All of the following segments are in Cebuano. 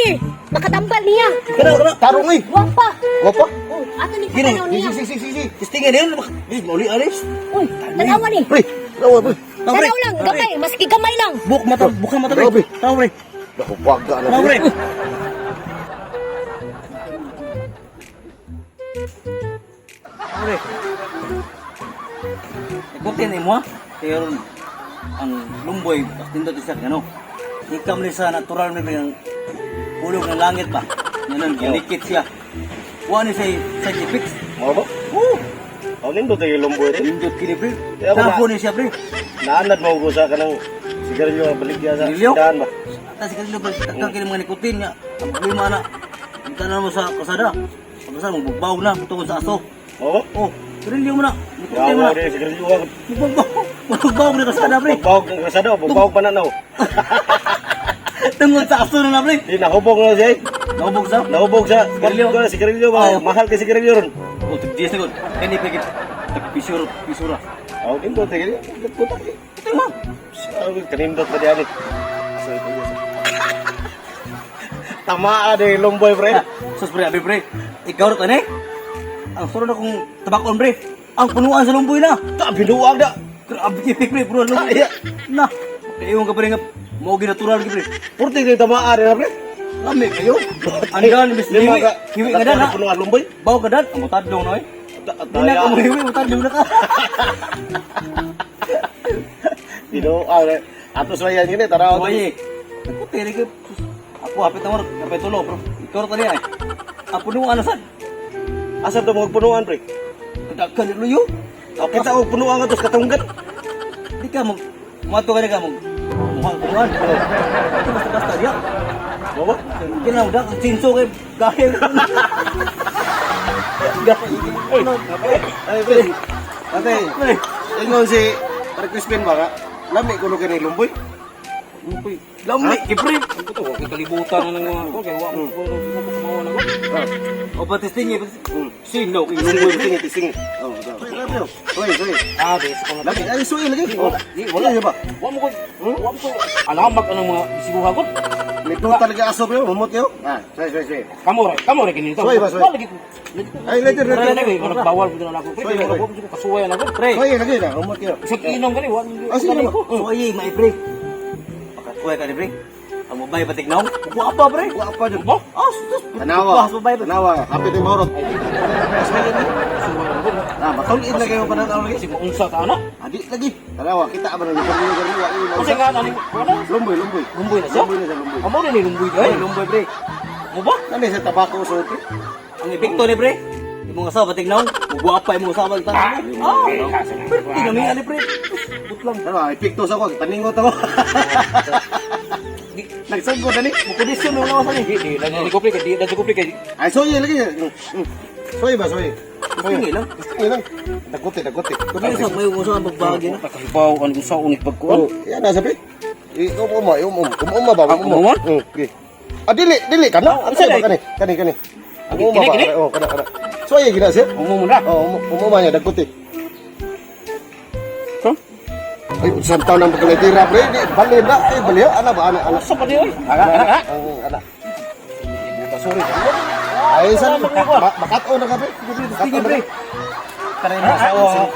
Sige, makatambal niya. Kana kana. Tarong eh. Wapa. Wapa. Oh, ato ni Gini, patanaw niya. Si si si si. Testingin yun. Di mauli alis. Uy, tanawa ni. Pre, tanawa pre. Tao, pre. Tanaw lang, gamay, maski gamay lang. Buk mata, buka mata pre. Grabe. Tao pre. Naku, baga na. Tao pre. Pre. Ikutin mo ha. Pero ang lumboy, tindot siya ano. Ikam ni sa natural ni ang hulog ng langit ba. Ngayon, gilikit siya. Wa ni say side effects. Mao ba? Oo. Aw nindot tayo lumboy rin. Nindot kini pre. Kaya ako Dako ni siya pre. Naanad mo ko sa kanang sigarilyo nga baligya sa Sigarilyo? tindahan ba? Tapos kasi lupa, tagkang kini mga nikotin nga. Ang problema na, kita na mo sa kasada. Pag mo, bugbaw na, tungkol sa aso. Mao ba? Oh, sigarilyo mo na, nikotin mo Yawa na. rin sigarilyo ka. Bugbaw, bugbaw na kasada pre. Bugbawg ng kasada, bugbawg pa na now. Tungkol sa aso na na pre. Di nahubog na siya. Eh. Nahubog sa? Nahubog siya. Sigarilyo. Sigarilyo. Sigarilyo ba? Oo. Mahal kay sigarilyo ron. Oh, tig-dias na ko. Kani pre, tag-pisura, pisura. Aw nindot tayo. Puta kay. Ito mo. Sabi kanindot pa diyan eh. Tama de lumboy pre. Sus pre, abi pre. Ikaw rin tani. Ang suro na kong tabakon pre. Ang punuan sa lumboy na. Ta binuang da. Grabe kipik pre, punuan lumboy. Kaya. Na, kaiwan ka pre nga. Mao natural pre. Purti kay tama de pre. Lami kayo. Andan, bis Lima hiwi. ka. Hiwi ka dan ha. Punuan lumboy. Baw ka dan, ang mutadlong na eh. Di na ka mo hiwi, mutadlong na ka. Binuang de. Ato sa yan gini taraw. Oye, ako tere ka. Ako hapit na mo, kapit tulo bro. Ikaw rin tani ay. Ang punuan na sad. Asa to mga punuan pre? Kadagkan ni luyo. Kita og punuan nga tos katunggan. Di ka mag mato ka na ka mag mukhang punuan. Ito basta-basta diya. Mao ba? Kinaw da, sinso kay gahil. Gahil. Oy, ay pre. Ate, Pre. ingon si Pare Crispin ba nga? Lami kuno kini lumboy. Lumboy. Lami, kipre. Ito, wag kalibutan na ng mga ko kay wa mo ko kumawa na ko. O patisting eh. Sino? Lumboy tising tising. Oh, Oy, oy. Ah, di sa ko. Lami ay suy lagi. Oh, di Wala wala. ba? Wa mo ko. Wa mo ko. Alamag anong mga isiguha ko. Nito talaga aso pre, humot kayo. Ah, suy suy suy. Kamo ra kini ito. Suy ba, suy? Wa lagi. Ay, later Wala later. na kay wala bawal ko na ako. Suy, Pre, suy. wala ko kasuway na ko. Pre. Suy lagi na, humot kayo. Sa inom gani wa. Ah, sige ba? So ay, may pre. Pakatuwa ka ni pre. Ang mabay patignaw. Guwapa pre. Wa pa jud. Ba? Ah, sus. Tanawa. Mas mabay pa. Tanawa, happy ni Maurot. Ah, matulid na kayo pananaw lagi. Kasi maunsa ta ana. Adi lagi. Tanawa, kita ba nang lumboy Kasi nga ani wala. Lumboy, lumboy. Lumboy na siya. Lumboy na siya, lumboy. Amo ni lumboy Ay, kay. lumboy pre. Mo ba? Nani sa tabako sa pre. Ang epekto ni pre. Imong asawa patignaw. Guwapa imong asawa kita. Ah, pre, tinamihan ni pre. Butlang. Tanawa, epekto sa ko, paningot ako. Nagsagod ani. Mukondisyon mo lawas ani. Di di lang ko pre kay di lang ko pre kay Ay, soy lagi. Soy ba, soy? Sige lang. Sige lang. Dagote, dagote. Kung sa may uso ang pagbagi na. Nakahibaw ang unsa unig pagkuan. Oh, yan na sabi. Umuma, umuma, umuma ba? Ah, umuma? Okay. Ah, dili, dili kana. Oh, Ano unsa ba dai? kani? Kani, kani. Umuma Kini, ba? kini? Oh, kana, kana. Soy gina sir. Umo mo na. Oh, umuma niya dagote. So? Ay, isang taon ang pagkalitira, pre. Di, bali na. Ay, bali. Ana ba? Ana, ana. Sa pa di oy. Ana, ana, ana. Ang, ana. Sorry. Ay, saan? Makatao na ka, pre. Sige pre. Karay Ah, na asawa.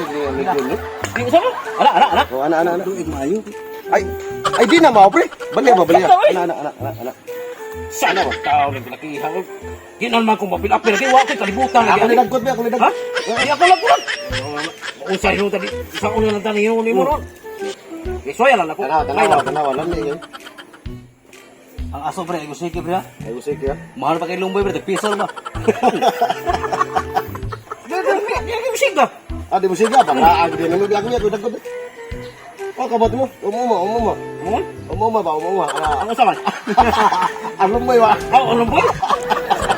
Di usa mo? Ana, ana, ana. Oh, ana, ana, ana. Duig maayo. Ay, ay, di na mao, pre. Bali ba, bali. Ana, ana, ana, ana, ana. Sana ba tao ning pinakiha oy. Di na man kung mapil-apil lagi wa koy kalibutan lagi. Ako ni dagkot, pre. Ako ni Ha? dagkot. Di ako lang kuan. Unsa hinuon tadi? Sa una lang tani hinuon nimo ron. Di soya lang ako. Tanawa, tanawa, tanawa. Lami yun. Ang aso pre, ay gusiki pre. ha. Ay, usik ya. Mahal pa kay lumboy pre, tag piso ba? Di di di siga. Ah, di mo siga. Baka, di na mo bilang niya. Ako dagkot. Oh, kabot mo. Umuma, umuma. Mo? Umuma ba, umuma. Ana. Ang usa man? Ang lumboy ba? Aw, ano ba?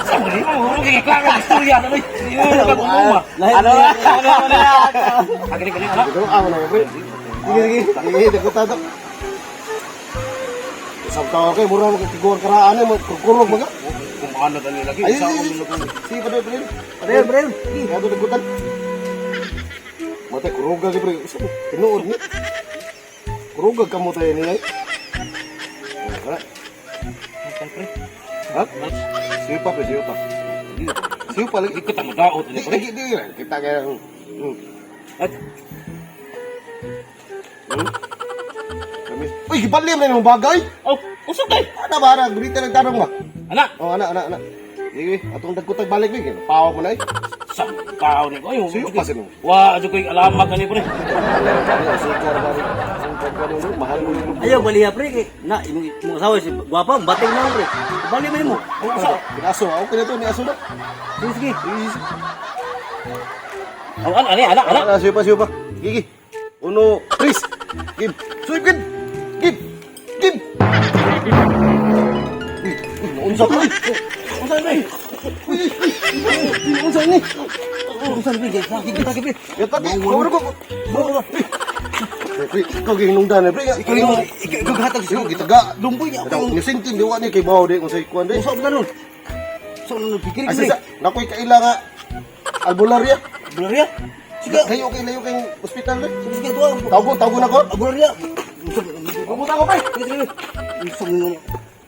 Sa mo ni mo kay klaro ang istorya na oy. Ano ba? Ano? Ano? Ano? Agni kani ana. Ito, ako na, pre. Sige, sige. Sige, dagkot tato. Isang tao kay mura mo kiguan karaan mo, kurkurog mga. Kumana dali lagi Ay, sa sige, ulo sige. lagi. Sige, padre, padre. Pre, pre. Kaya ito dagkutan. Mate, kuruga ka, pre. Isa mo, tinuod ni. Kuruga ka mo tayo niya. Wala. Pre. Ha? Siyo pa, pre, siyo pa. Siyo pa lagi. Di kita madaot Di, ni pre. di, di, kita kaya. At Kami. Uy, gibalim na yung bagay. oh, usog kay. Ana ba, ana, gurita nagtanong ba? Anak, Oh, ana, ana, ana. Sige, atong dagkutag balik, pre. Pawa mo na eh. sa tao ni ko. Ay, Siyo pa sino. Wa adyo koy alamat ani pre. Mahal mo yung Ayaw baliha pre kay na imong imong asawa si gwapa bating na pre. Bali man mo. Aso, aso, okay na to, ni aso na. Sige sige. Oh, ana ani anak anak. Ana, siyo pa, siyo pa. Gigi. Uno, tres. Give. Sweep, give. Give. Give. Uy, uy, naunsa ko, uy. Unsa pre? Uy, uy, uy, uy, unsa ni? Unsa pre? Sakit kita pre. Yatagi, mawaro ko. Mawaro. Pre, pre, ikaw gihinungdan na, pre. Ikaw yung ikaw ikaw gatag Ikaw gitaga. Lumboy niya Ikaw, ako. nisintin, di wa ni kay bawo di kung sa ikuan di. Unsa ba nun? So ano pikir Ay, pre? sa, nakoy kaila nga albularya. Gloria. Sige, kayo kay layo kay ospital di. Sige sige tuwa. Tawgon, tawgon ako. Gloria. Unsa Pumunta ako, pre. Sige sige. Unsa mo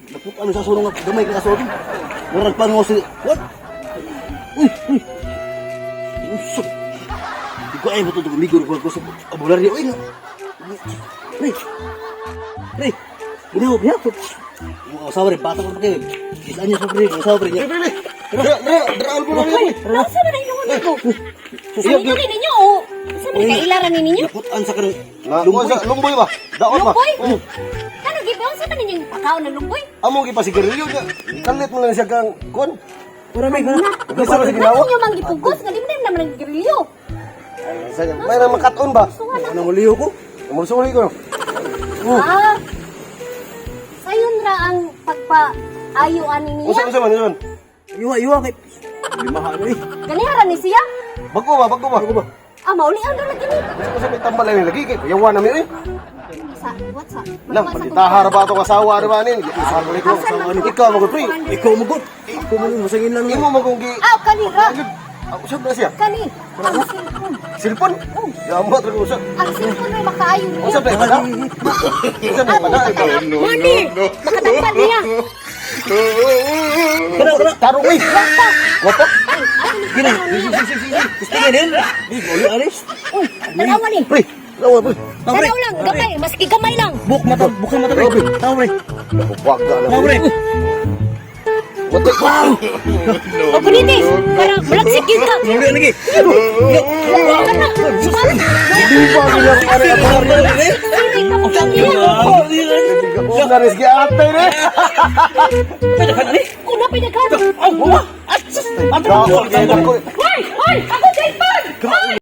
Naput ano sa sulong nga gamay ka sa Murag pa ngo si what? Uy, uy. Unsa? Di ko ay mo to migor ko sa abularya uy. Pre. Pre. Ginawa niya. Mga asawa rin, bata ko pa kayo. Isa niya sa pre, asawa pre niya. Pre, pre, pre. Dra, dra, dra albularya, pre. Unsa man ang inyong ko? Susuyo, Amigo ni ninyo o unsa man kailaran ni ninyo? Naputan sa kanang Na, lumboy. Sa, lumboy ba? Daot ba? Lumboy? Oo. Kano gibaw unsa man ninyong pakaon ng lumboy? Among gipasigarilyo niya. Kalit mo lang siya kang kon. Para may kana. Bisa ba sa ginawa? Ano ninyo mang gipugos nga di man naman ang grilyo. Ay, sa may na makaton ba? Ano mo liyo ko? Mursuli ko. Ah. Sayon ra ang pagpa-ayo ani Unsa niya. unsa man yun? Iwa iwa kay limahan eh. Ganiha ra ni siya. Bago ba? Bago ba? Bago ba? Ah, maulian ra lagi ni. Unsa unsa may tambal ay lagi kay yawa na mi eh. Sa WhatsApp. Lang pagitahar ba atong asawa ra ba nin? Ikaw mo pre. Ikaw mo god. Ikaw mo masangin lang. Imo mo kung gi Ah, kani ra. Usab na siya. Kani. Ang cellphone. Silpon. Yamot ra ko usab. Ang cellphone ra makaayo niya. Usab na ba? Usab na ba? Mani, makatambal niya. Kana kana. Tarong eh. Wapa. Gina. Gusto nga din. Di mo alis. Tanawa ni. Pre. Lawa pre. Tanaw lang, gamay, maski gamay lang. Buk mata, bukan mata pre. Tao pre. Waga na. Tao pre. What the O kunitis, para malagsik yun ka. Gloria lagi. Kana, Di ba gina Siri ka mo niya. Oh, naris gi ate ni. Pwede ka na ni. Kuna pinaghan. Aw, wa. At sus. Anto. Hoy, hoy, ako cellphone. Hoy!